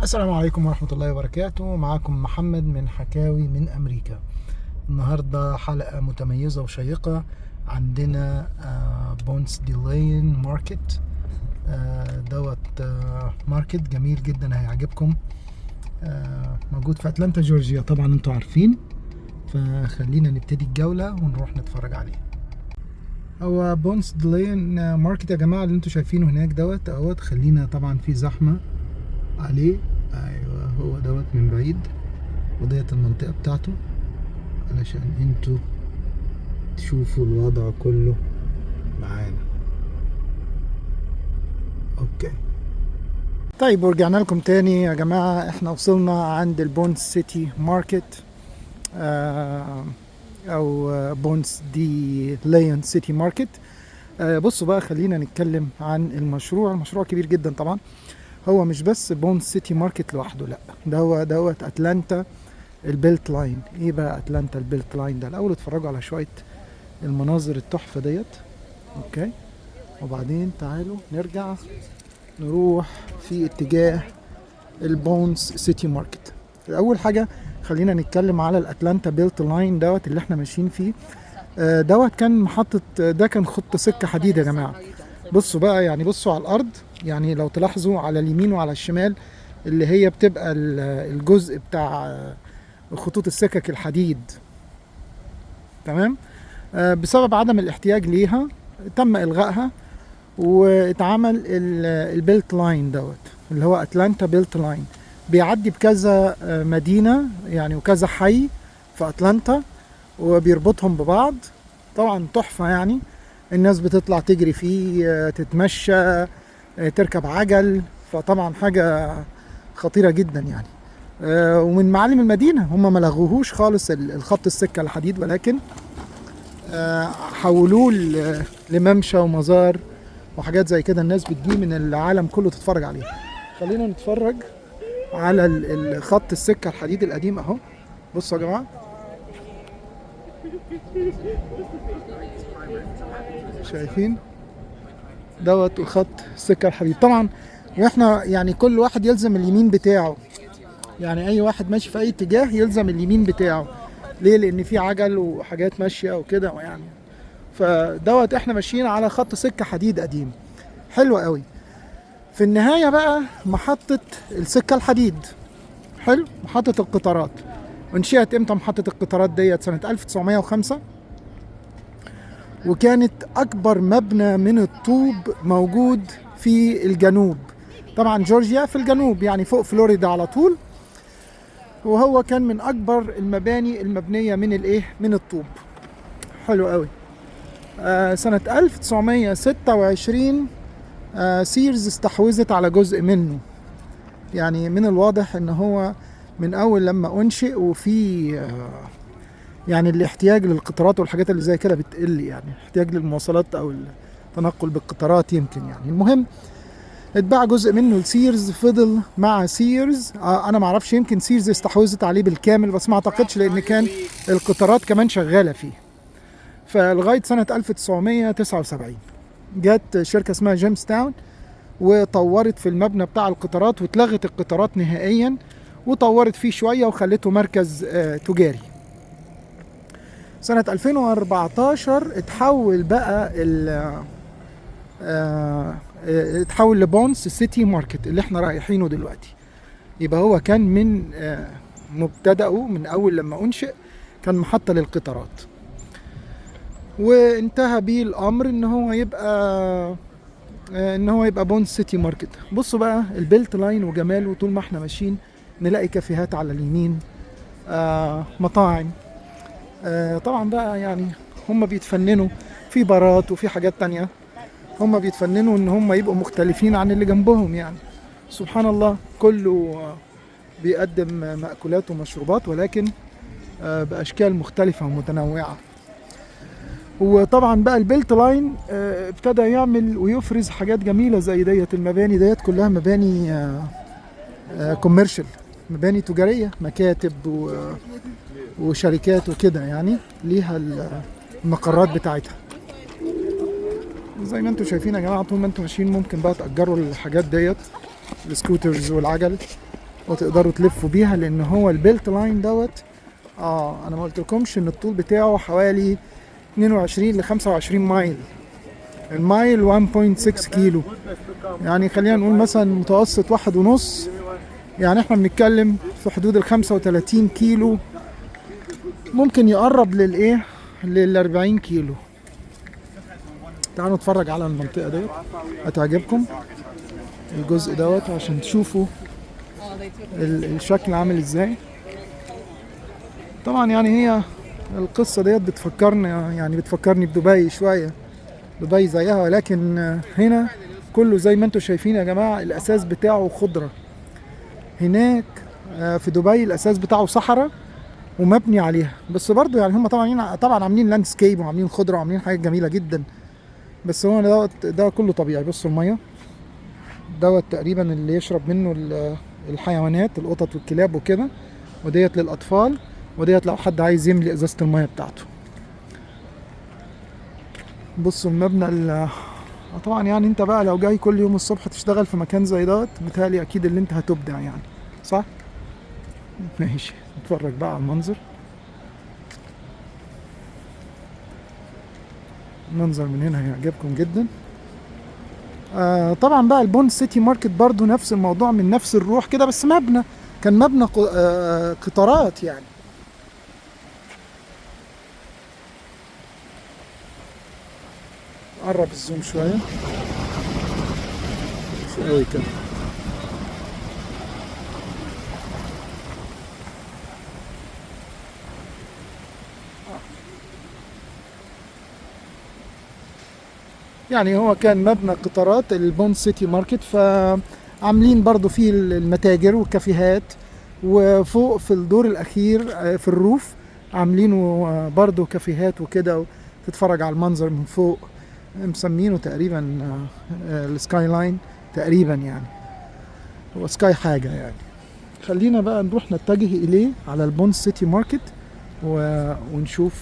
السلام عليكم ورحمة الله وبركاته. معاكم محمد من حكاوي من أمريكا. النهاردة حلقة متميزة وشيقة. عندنا Ponce de Leon Market، دوت market جميل جدا هيعجبكم، موجود في أتلانتا جورجيا، طبعا انتوا عارفين. فخلينا نبتدي الجولة ونروح نتفرج عليه. هو Ponce de Leon Market يا جماعة اللي انتوا شايفينه هناك دوت اهوت. خلينا طبعا في زحمة عليه. ايوه هو دوت من بعيد، وديت المنطقة بتاعته علشان انتوا تشوفوا الوضع كله معانا. okay طيب، ورجعنا لكم تاني يا جماعة. احنا وصلنا عند ال Ponce City Market او Ponce de Leon City Market. بصوا بقى، خلينا نتكلم عن المشروع. المشروع كبير جدا طبعا، هو مش بس Ponce City Market لوحده، لا ده هو دوت اتلانتا ال Beltline. ايه بقى اتلانتا ال Beltline ده؟ الاول اتفرجوا على شوية المناظر التحفة ديت، okay، وبعدين تعالوا نرجع نروح في اتجاه ال Ponce City Market. اول حاجة خلينا نتكلم على ال Atlanta Beltline دوت اللي احنا ماشيين فيه. دوت كان محطه، ده كان خط سكة حديد يا جماعه. بصوا بقى، يعني بصوا على الارض، يعني لو تلاحظوا على اليمين وعلى الشمال اللي هي بتبقى الجزء بتاع خطوط السكك الحديد، تمام. بسبب عدم الاحتياج ليها تم الغائها واتعمل ال Beltline دوت اللي هو Atlanta Beltline، بيعدي بكذا مدينة يعني وكذا حي في اتلانتا وبيربطهم ببعض. طبعا تحفة، يعني الناس بتطلع تجري فيه، تتمشى، تركب عجل، فطبعا حاجة خطيرة جدا يعني. ومن معالم المدينة. هم ما لغوهوش خالص الخط السكة الحديد، ولكن حولوه لممشى ومزار وحاجات زي كده، الناس بتجي من العالم كله تتفرج عليه. خلينا نتفرج على الخط السكة الحديد القديم اهو. بصوا يا جماعة، شايفين دوت الخط السكة الحديد طبعا. واحنا يعني كل واحد يلزم اليمين بتاعه، يعني اي واحد ماشي في اي اتجاه يلزم اليمين بتاعه. ليه؟ لان في عجل وحاجات ماشية وكده يعني. فدوت احنا ماشيين على خط سكة حديد قديم حلو قوي. في النهاية بقى محطة السكة الحديد، حلو، محطة القطارات. انشئت امتى محطة القطارات ديت؟ سنة 1905، وكانت اكبر مبنى من الطوب موجود في الجنوب. طبعا جورجيا في الجنوب، يعني فوق فلوريدا على طول. وهو كان من اكبر المباني المبنية من الايه؟ من الطوب. حلو قوي. سنة 1926 سيرز استحوذت على جزء منه. يعني من الواضح ان هو من اول لما انشئ وفي يعني الاحتياج للقطارات والحاجات اللي زي كده بتقل، يعني احتياج للمواصلات او التنقل بالقطارات يمكن يعني. المهم اتباع جزء منه لسيرز، فضل مع سيرز. انا ما اعرفش، يمكن سيرز استحوذت عليه بالكامل، بس ما اعتقدش، لان كان القطارات كمان شغالة فيه. فلغايه سنة 1979 جت شركة اسمها جيمس تاون وطورت في المبنى بتاع القطارات، واتلغت القطارات نهائيا، وطورت فيه شوية وخلته مركز تجاري. سنة 2014 اتحول بقى اتحول ل Ponce City Market اللي احنا رايحينه دلوقتي. يبقى هو كان من مبتدأة من اول لما انشئ كان محطة للقطارات، وانتهى بيه الامر ان هو يبقى Ponce City Market. بصوا بقى ال Beltline وجماله، طول ما احنا ماشيين نلاقي كافيهات على اليمين، مطاعم، طبعا بقى يعني هم بيتفننوا في بارات وفي حاجات تانية، هم بيتفننوا ان هم يبقوا مختلفين عن اللي جنبهم. يعني سبحان الله، كله بيقدم مأكولات ومشروبات، ولكن بأشكال مختلفة ومتنوعة. وطبعا بقى ال Beltline ابتدى يعمل ويفرز حاجات جميلة زي ديت. المباني ديت كلها مباني commercial، مباني تجارية، مكاتب وشركات وكده، يعني ليها المقرات بتاعتها. زي ما انتم شايفين يا جماعة، طول ما انتم ماشيين ممكن بقى تأجروا الحاجات ديت، ال scooters والعجل. وتقدروا تلفوا بيها، لان هو ال Beltline دوت انا ما قلتلكمش ان الطول بتاعه حوالي 22 ل 25 mile، ال mile 1.6 كيلو، يعني خلينا نقول مثلا متوسط 1.5، يعني احنا بنتكلم في حدود ال 35 كيلو، ممكن يقرب للايه لل 40 كيلو. تعالوا نتفرج على المنطقة ديت، هتعجبكم الجزء دوت عشان تشوفوا الشكل عامل ازاي. طبعا يعني هي القصة ديت بتفكرني، يعني بتفكرني بدبي شوية، دبي زيها، ولكن هنا كله زي ما انتم شايفين يا جماعة الأساس بتاعه خضرة. هناك في دبي الأساس بتاعه صحراء ومبني عليها، بس برضو يعني هم طبعا عاملين landscape وعاملين خضرة وعاملين حاجات جميلة جدا، بس هو دوت ده كله طبيعي. بصوا المية دوت تقريبا اللي يشرب منه الحيوانات، القطط والكلاب وكده، وديت للأطفال، وديت لو حد عايز يملي ازازة المية بتاعته. بصوا المبنى طبعا يعني انت بقى لو جاي كل يوم الصبح تشتغل في مكان زي دوت، متهيألي اكيد اللي انت هتبدع يعني، صح؟ ماشي، نتفرج بقى على المنظر. المنظر من هنا هيعجبكم جدا. طبعا بقى ال Ponce City Market برضو نفس الموضوع، من نفس الروح كده، بس مبنى كان مبنى قطارات يعني. قرب ال zoom شوية، مش قوي كده. يعني هو كان مبنى قطارات ال Ponce City Market، فعاملين برضو فيه المتاجر والكافيهات، وفوق في الدور الأخير في ال roof عاملينه برضو كافيهات وكده، تتفرج على المنظر من فوق. مسمينه تقريبا ال skyline تقريبا، يعني هو sky حاجة يعني. خلينا بقى نروح نتجه إليه على ال Ponce City Market ونشوف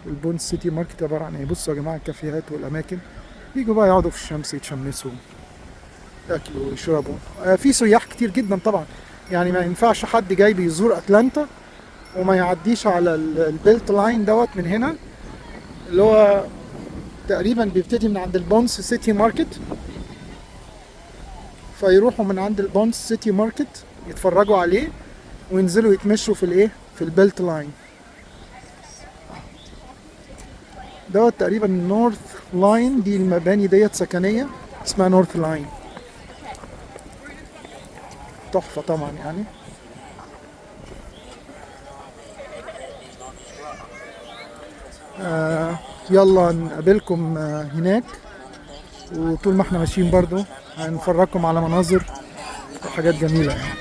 ال Ponce City Market عبارة عن ايه. بصوا يا جماعة الكافيهات والأماكن، بيجوا بقى يقعدوا في الشمس يتشمسوا، ياكلوا ويشربوا. في سياح كتير جدا طبعا، يعني ما ينفعش حد جاي بيزور أتلانتا وما يعديش على ال Beltline دوت من هنا، اللي هو تقريبا بيبتدي من عند ال Ponce City Market، فيروحوا من عند ال Ponce City Market يتفرجوا عليه وينزلوا يتمشوا في الايه، في ال Beltline دوت. تقريبا North Line، دي المباني ديت سكنية اسمها North Line، تحفة طبعا يعني. يلا نقابلكم هناك، وطول ما احنا ماشيين برضو هنفرجكم على مناظر وحاجات جميلة يعني.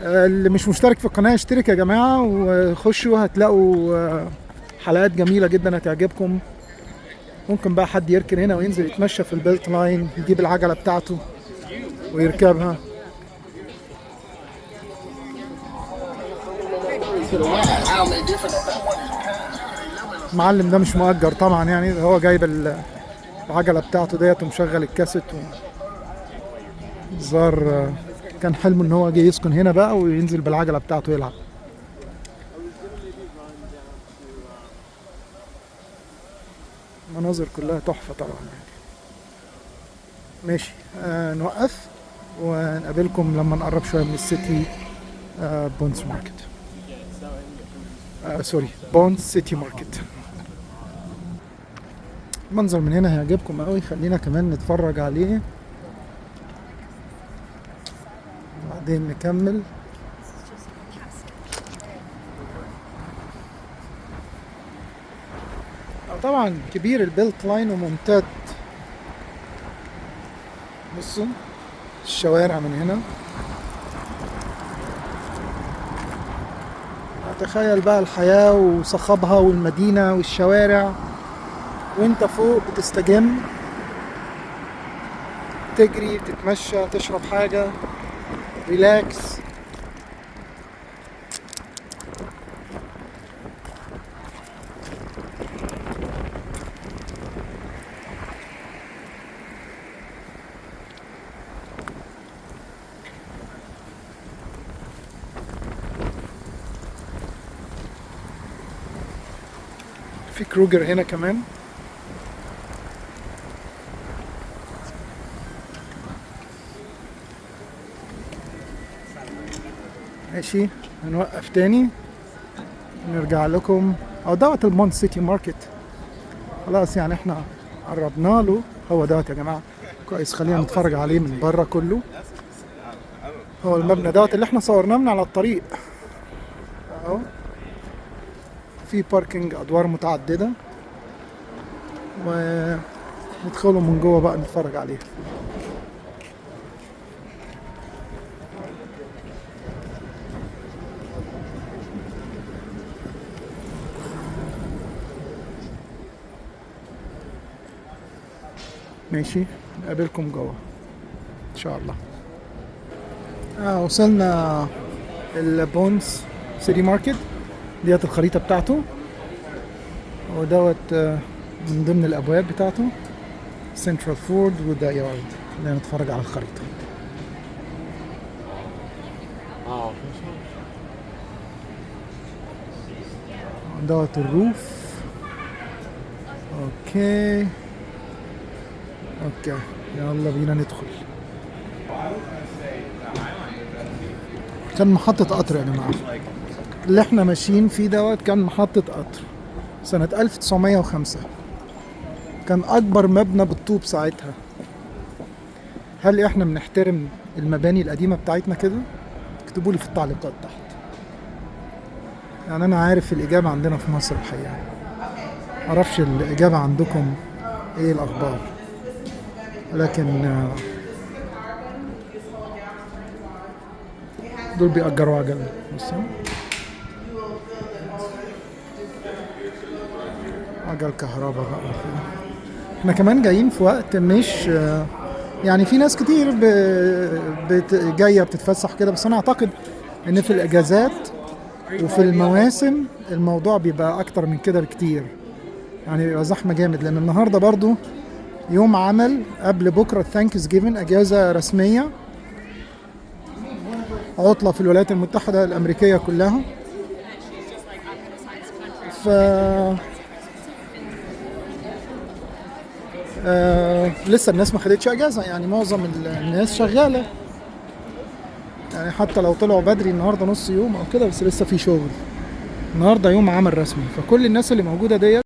اللي مش مشترك في القناة اشترك يا جماعة، وخشوا هتلاقوا حلقات جميلة جدا هتعجبكم. ممكن بقى حد يركن هنا وينزل يتمشى في ال Beltline، يجيب العجلة بتاعته ويركبها. المعلم ده مش مؤجر طبعا يعني، ده هو جايب العجلة بتاعته ديت ومشغل الكاسيت زار. كان حلمه ان هو جاي يسكن هنا بقى وينزل بالعجلة بتاعته يلعب. مناظر كلها تحفة طبعا يعني. ماشي، نوقف ونقابلكم لما نقرب شوية من ال city Ponce Market، sorry Ponce City Market. المنظر من هنا هيعجبكم قوي، خلينا كمان نتفرج عليه بعدين نكمل. طبعا كبير ال Beltline وممتد. بصوا الشوارع من هنا، تخيل بقى الحياة وصخبها والمدينة والشوارع، وانت فوق بتستجم، تجري، تتمشى، تشرب حاجة، relax. في Kroger هنا كمان. ماشي، هنوقف تاني نرجع لكم. او دوت ال Ponce City Market، خلاص يعني احنا قربنا له. هو دوت يا جماعة، كويس. خلينا نتفرج عليه من بره كله. هو المبنى دوت اللي احنا صورناه من على الطريق اهو. في parking، ادوار متعددة، وندخله من جوه بقى نتفرج عليه. ماشي، نقابلكم جوه ان شاء الله. وصلنا ال Ponce City Market، ديت الخريطة بتاعته، ودوت من ضمن الابواب بتاعته Central Ford، وده يارد. خلينا نتفرج على الخريطة. دوت ال roof. okay okay، يلا بينا ندخل. كان محطة قطر يا جماعة، اللي احنا ماشيين فيه دوت كان محطة قطر سنة 1905، كان أكبر مبنى بالطوب ساعتها. هل احنا بنحترم المباني القديمة بتاعتنا كده؟ اكتبوا لي في التعليقات تحت. يعني أنا عارف الإجابة عندنا في مصر الحقيقة، معرفش الإجابة عندكم إيه الأخبار، لكن دول بيأجروا عجل. بصوا، عجل كهرباء بقى. احنا كمان جايين في وقت مش يعني في ناس كتير جاية بتتفسح كده، بس انا اعتقد ان في الاجازات وفي المواسم الموضوع بيبقى اكتر من كده بكتير، يعني بيبقى زحمة جامد. لان النهاردة برضو يوم عمل، قبل بكرة Thanksgiving، اجازة رسمية، عطلة في الولايات المتحدة الأمريكية كلها. ف لسه الناس ما خدتش اجازة، يعني معظم الناس شغالة، يعني حتى لو طلعوا بدري النهاردة نص يوم او كده، بس لسه في شغل. النهاردة يوم عمل رسمي، فكل الناس اللي موجودة ديت